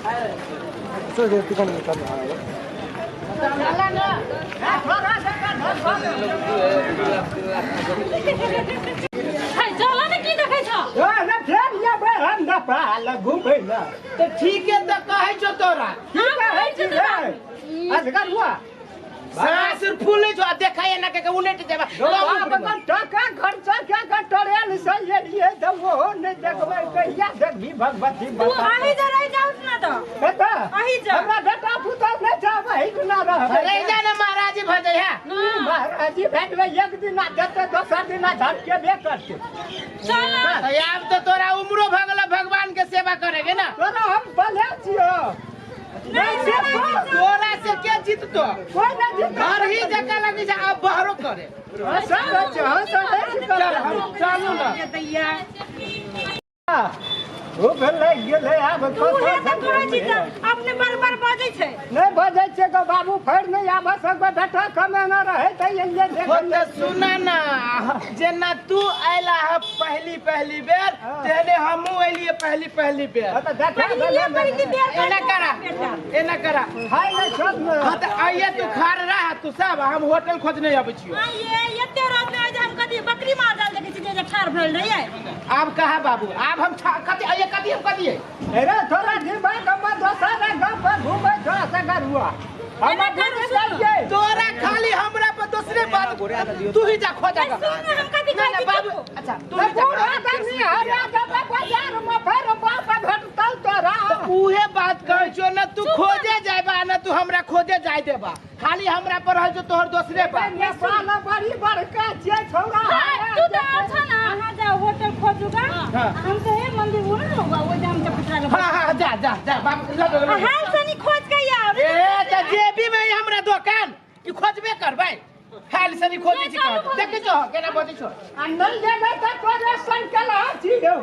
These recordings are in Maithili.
है चल ने की देखै छ ना फेर जेबै हम नेपाल घुमै लए। तऽ ठीके तऽ कहै छौ तोरा। की कहै छी रे? असगर हुआ। सास फूलै छौ आ देखै एना के उलटि जेबा। बाप के टका खर्चा क्या के ट्रेन से एलियै तऽ ओहो नहि देखबै, कहिया देखबी भगवती तू बता। अही जे रहि जाउ ने तऽ बेटा अही जा। हमरा बेटा पुतहु नहि छै, वही दिना रहबै। रहि जा ने, महाराजी भऽ जइहे। महाराजी भए गेलै, एक दिना देतै दोसर दिना झटकेबे करतै। चल ना। तऽ आब तऽ तोरा उम्रो भऽ गेलौ भगवान के सेवा करे के ना। तोरा हम बले छियौ। नहीं से तोरा से के जीततो? कोइ नहि जीततौ। घर ही जकाँ लगै छै आब बहरो करे। हँसै छै, हँसै नहि। चल हम चलू ना। भूख लागि गेलै आब। तू हे तऽ कहै छी तऽ अपने बार बार बाजै छै। नहि बजै छियै गो बाबू, फेर नहि आबऽ सकबै। बेटा कमेने रहै तऽ एलियै हो देखै। तऽ सुना ना, जेना तू अयला ह पहली पहली बेर, तेहने हमहूँ एलियै पहली पहली बेर। हँ तऽ देखा पहिले गेलै। पहिले बेर। एना करा, एना करा। खाइ नहि छोड़ ने। हाँ तऽ आइए तू खार रह तू सब, हम होटल खोजने अबै छियौ। ये एते रात में आज हम कथी बकरी मार डाल देखै छी जे ठार भेल रहियै। आब कहा बाबू, आब हम कथी आइए कथी हम कथी है? अरे थोड़ा दिमाग में दोसर गप पर घूमै छौ असगर हुआ। हम एना करू, बुझि सुनू। गेलियै। तोरा खाली हमरा पर दोसरे बात, तू ही जा खोजा। सुन ने, हम कथी ना कहै ना छी? बाबू। चुप। अच्छा तू तऽ ही जा। बूढ़ आदमी हरा देबै बाजार में, फेर बाप भेटतौ तोरा। उहे बात कहै छियौ ने, तू खोजे जायबा ना तू हमरा खोजे जाय देबा, खाली हमरा पर रहै छौ तोहर दोसरे बात। नेपाल बड़ी बड़का छियै छौड़ा। हाँ, तू तऽ अच्छा ना, अहाँ जाओ होटल खोजूगा। हाँ। हम तो हे मंदिर वो ना होगा, वो जाम के पटरा लगा। हाँ हाँ, जा जा जा बाबू, लग लग। हाल सनी खोज के आओ। ए तऽ जेबी में हमरा दोकान की खोजबे करबै? हाल सनी खोजै छी कहाँ? देखै छौ केना बजै छौ? आ नहि जेबै तऽ तोरे संकल छी यौ।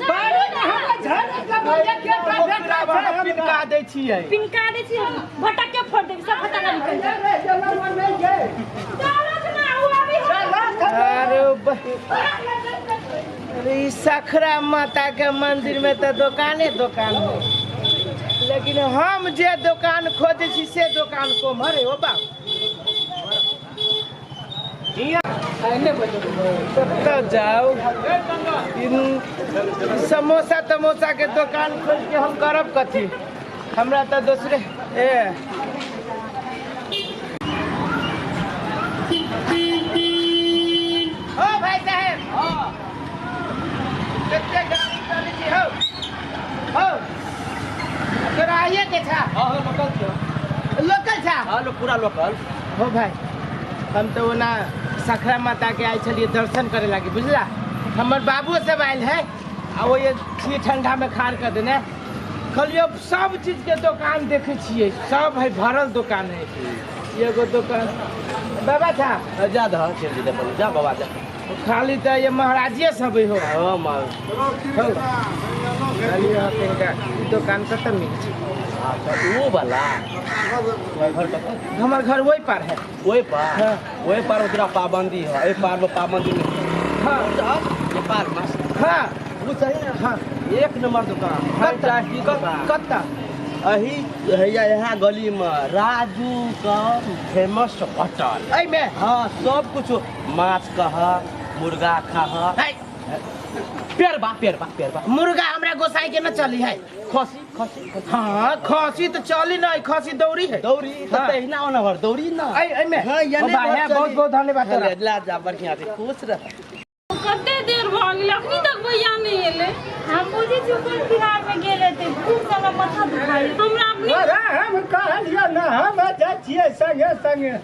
बाड़ी में हमरा झड़े देबै, एकेटा बेटा छै हमरा। पिनका दै छियै। पिनका दै छी हम, भटक के फोड़ देब सब, फटाका निकल जाए। रे गेलौ नहि गे। चलो ना, उ अभी हो। अरे अरे, ई सखरा माता के मंदिर में तऽ दोकाने दोकान है, लेकिन हम जे दोकान खोजै छी से दोकान कोम्हर है? ओ बाबू, कतऽ जाउ? ई समोसा तमोसा के दोकान खोज के हम करब कथी? हमरा तऽ दोसरे ए हो भाई साहेब, कते गाड़ी चलै छी? हौ हौ, तोरा आइए के छा? हाँ हाँ, लोकल छियो। लोकल छा? हाँ, लोग पूरा लोकल। हो भाई, हम तऽ ओना सखरा माता के आयल छलियै दर्शन करे लागी, बुझला? हमर बाबुओ सब आयल है आ ओ ये छी ठंडा में खार कर देने। कहलियै सब चीज के दोकान देखै छियै, सब है भरल दोकान है, एगो दोकान बाबा था। जा दह, चलि जेतै अपन। जा बाबा जा। खाली तऽ ये महाराजिए सब है हो। हाँ माँ। हो कहलियै हँ, तनिका ई दोकान कतऽ मिल छै? अच्छा, ओ वाला घर कतऽ? हमर घर ओहि पार है। ओहि पार? हाँ। ओहि पार ओकरा पाबंदी है, एहि पार में पाबंदी नहीं। हाँ। ये पार मस्त। हाँ। वो सही ना? हाँ। एक नंबर दुकान। फैंटास्टिक दुकान। कतऽ? अही हैया यहाँ गली में राजू का फेमस होटल। एहिमे? हाँ, सब कुछ, माछ कह, मुर्गा खाह। है पेरबा पेरबा पेरबा। मुर्गा हमरा गोसाई के न चली है। खसी खसी खसी। हाँ, खसी तो चली नहीं, खसी दौड़ी है। दौड़ी हाँ। तऽ तहिना ओना भर दौड़ी ना। एहिमे? हाँ, ओ यानी भाई, भर बहुत चली। बहुत धन्यवाद तोरा। ला जा, बढ़िया से खुश रह। कते देर भऽ गेल, अखनी तक भैया नहि एलै। हम बुझै छी कोन बिहार में गेल हेतै, खूब हमरा माथा दुखाइ हमरा अपने। अरे हम कहलियै ने, हम जाइ छियै संगे संगे।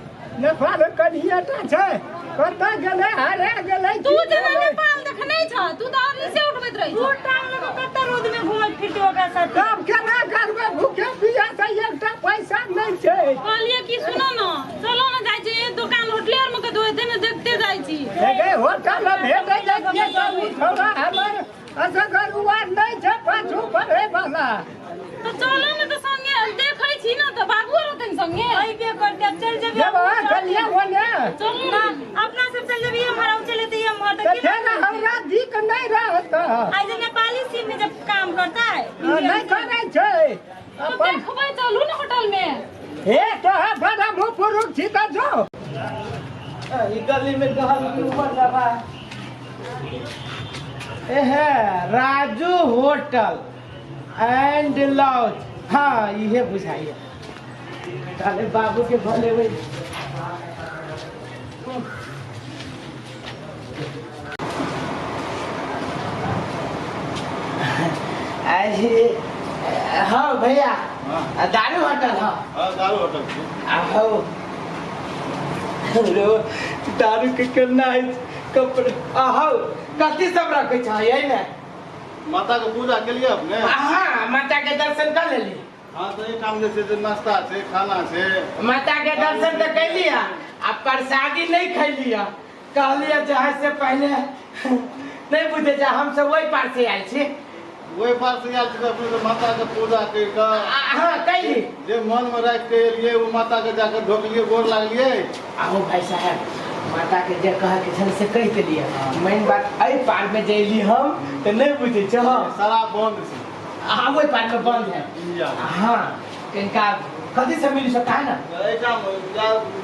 नेपाल कनिएटा छै, कतऽ गेलै, हरा गेलै। तू जेना नेपाल देखने छ, तू तऽ और नीचे उठबैत रहै छ। टांग लऽ कऽ कते रोड में घुमैत फिरतै ओकरा साथे? तब केना करबै? भूखे पियासे एकटा पैसा नहि छै। कहलियै कि सुनो न, चलो न जाइ छी दोकान होटले आर में कतौ हेतै ने, देखते जाइ छी। हे होटल भेटै जाइ छियै तब ओ छौड़ा हमर असगरुआ नहि छै पाछू पढ़ै वाला। तऽ चलो ने तऽ संगे देखै छी ने, तऽ बाबुओ रहतै ने संगे अइबे करते अब चल जेबे जब अहाँ चलिए ओने चलू ना अपना सब चल जेबे एम्हर आ चले ते एम्हर तऽ तऽ फेर हमरा दिक नहि रहत आज नेपाली सिम में जब काम करता है नहि करै छै तो अपन देखबै चलू ने होटल में हे तोहर बड़ा मुँह पुरुख छी तऽ जो ई गली में कहल कि ऊपर दबा ए है राजू होटल एंड लॉज। हाँ इहे बुझाइए ताले बाबू के भले वही। अरे हाँ भैया, दारू होटल। हाँ हाँ, दारू होटल छी। आहो रो दारू के करना है कपड़े। आहो कथी सब रखे छ यही ने? माता के पूजा केलिए अपने? हाँ माता के दर्शन कर लेली। हाँ तो एहिठाम जे छै से नाश्ता छै, खाना छै। माता के दर्शन तो कैली आ प्रसादी नहीं खैली। कहलिए जे है से पहले नहीं बुझे छै, हम सब ओहि पार से आयल छी। ओहि पार से आयल छी अपने? तऽ माता के पूजा करि कऽ हाँ कैली, जे मन में राखि के एलियै ओ माता के जाके ढोकलियै, गोर लागलियै। आहो भाई साहब, माता के जे कहे के छल से कहि देलियै। मेन बात एहि पार में जे एली हम तऽ नहीं बुझे छै। हाँ शराब बंद छै। हाँ ओहि पार में बंद है। इंडिया। हाँ किनका कथी से मिल सकता है ना? एहिठाम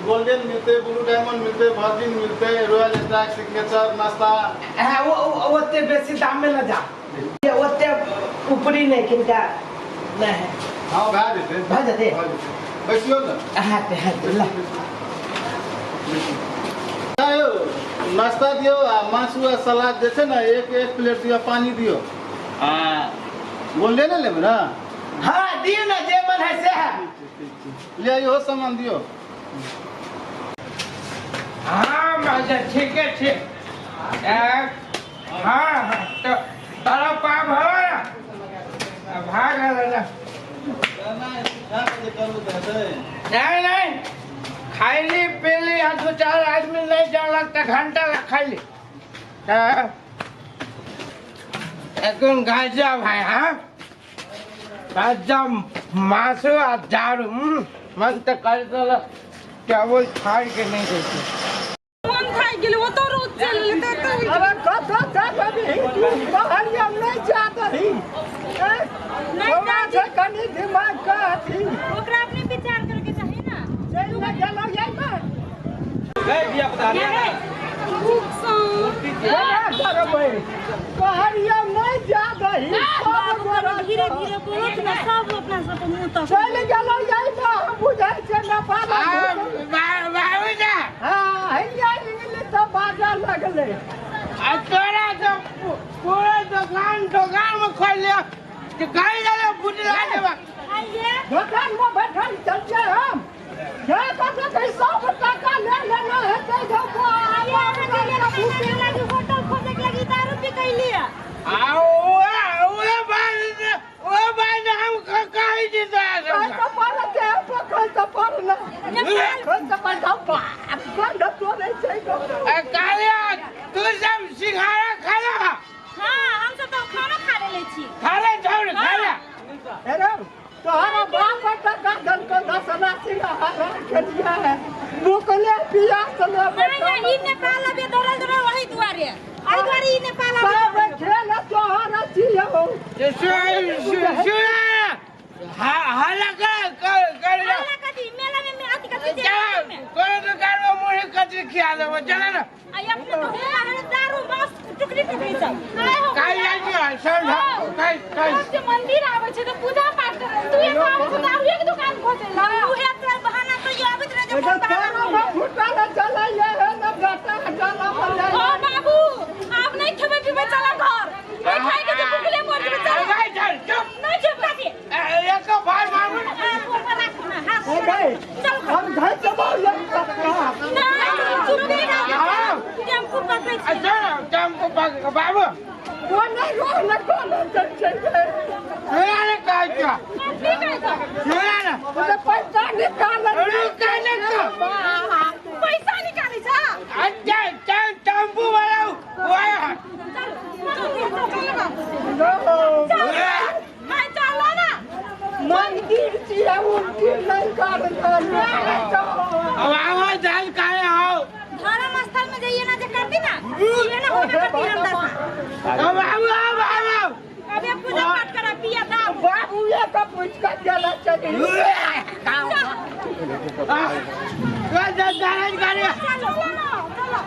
गोल्डन मिलतै, ब्लू डायमंड मिलतै, वर्जिन मिलतै, रॉयल स्टैग, सिग्नेचर नाश्ता। हाँ वो ओते बेसी दाम में न जा, ये ओते ऊपरी नहीं किनका नहीं है। हाँ भए जेतै। भए जेतै? भए जेतै, बैसियौ ने। हाँ ते हाँ ते ला यौ नाश्ता दियौ आ मासु आ सलाद जे छै ने एक एक प्लेट दियौ, पानी दियौ आ गोल्डने लेबै ने? हाँ दियौ ना, जे मन है से है। ले इहो सामान दियौ। हाँ महाजन ठीक है ठीक। हाँ हाँ तो तारा पाप हो ना भाग ना। नहीं नहीं खाइली पीली आ दो चार आदमी नहीं जानलक तऽ घंटा ला खाइली। एकदम गजब है। हाँ गजब मासु आ दारू। मन तऽ कर देलक चावल छाड़ के नहीं देते। मन थाकि गेलै, ओतऽ रोज चलि एलै तऽ एतऽ अरे कतऽ जाबही तू? कहलियै नहि जा दही। नहीं हमरा छै कनि दिमाग के अथी। ओकरा अपने विचार करके चाही ना। चलि ने गेलौ यही। भूखसँ केना करबै? कहलियै नहि जा दही। सब बाबू गोरा धीरे धीरे बोलत ना, सब अपना सब मुंह तक चलि गेलौ यही। हम बुझै छियै नेपाल। बाबूजा। हाँ हैया इंग्लिश तऽ बाजऽ लगलै। आ तोरा तो पूरा दुकान दुकान में खोल लिया कि गाड़ी डाले बुझला देबा। आइए दोकान में बैठल चल हम हे कतऽ के सब टाका ले लेना हेतै। आइए अहाँ के लिए खाना के लागी, होटल खोजे के लागी दारू पी कैली। आ ओए ओए बात ओ बात हम कहै छी तोरा खाइ सबके। तऽ पड़त, खइ तऽ पड़ ना, खइ तऽ पड़ बाप गंध तोड़ै छै। आ कालिया तू सब सिंघाड़ा खा ला। हाँ हम सब तो खाना खा लेले छी। खा ले छोड़ खा ले। अरे तोहरा बाप टका दलको 10 लाख सिंघाड़ा खेलिया है, भूखले पियास ले। नहीं नहीं, ई नेपाल अबे दौड़ल दौड़ल वही दुआरे, एहि दुआरे ई नेपाल अबे। सब खेल तोहरा छियौ। हल्ला कर कर कर। हल्ला कथी? मेला में अथी कथी जे चल में कोनो दुकान में मुरही कचरी खिया देबो, चल ना। आई अपने तो हुआ दारू मांस टुकड़ी टुकड़ी सब आए हो। काल जाइ छी समझ काल काल। रोज जे मंदिर आबै छै तऽ पूजा पाठ करै, तू एक आबै छै दारूए के दुकान खोजै ला। उहे तो बहाना तो ये आबैत रहे जे एकर कोन बहाना कानमे मिले। फुटल चलैये हे न बेटा चला ओ बाबू, आब नहीं खेबै पीबै, चला घर। नहीं खाइ के तऽ भूखले मर जेबै, चल। चल चल चुप। नहीं खेबै कथी? एक बार मारू। हाथ ऊपर राखू ना, हाथ ए ऊपर गई राखू। चल। हम घर जबो ये कक्का। नहीं चुप नहीं। हाँ। टेम्पू पकड़ै छी। अच्छा टेम्पू पकड़ बाबू। वो नहीं रोल कोन चल छै। सुना ने कहै छियौ। की कहै छौ? सुना ने। ओते पैसा निकाल। रुक ने तो। पैसा निकालै छ? अच्छा चल टेम्पू वाला वो आया। चल चल चल बाबू। चल भाइ, चल ना। मंदिर छियै उल्टी नहीं कर अब आओ जाल काहे आओ धर्म स्थल में जाइए ना जे करती ना ये ना होबे करती हम दशा अब आओ आओ आओ अब ये पूजा पाठ करा पिया दाम बाबू ये का पूछ कर गेला चली जाल गाड़ी चलो चलो चलो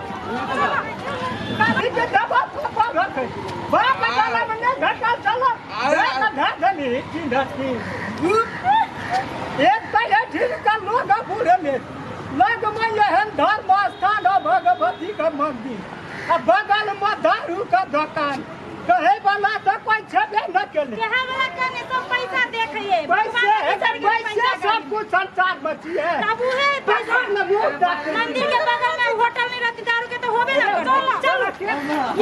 के दबा पापा रखे बाप गला में नहीं घटा चलो घटा धनी चिंधती एक पहले ठीक का लोग पूरे में लग में एहन धर्म स्थान और भगवती का मंदिर आ बगल में दारू का दुकान कहे वाला तो कोई छेबे न केले कहे वाला कने सब पैसा देखिए पैसे पैसे सब कुछ संसार में छिए तब उहे पैसा बगल में मुंह देखे मंदिर के बगल में होटल नहीं रहती दारू के तो होबे ना करते। चलो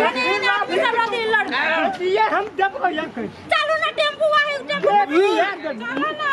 ये नहीं ना आदमी सब रहती लड़ ये हम देबो ये चलो ना टेम्पू आहे टेम्पू देबो चलो ना।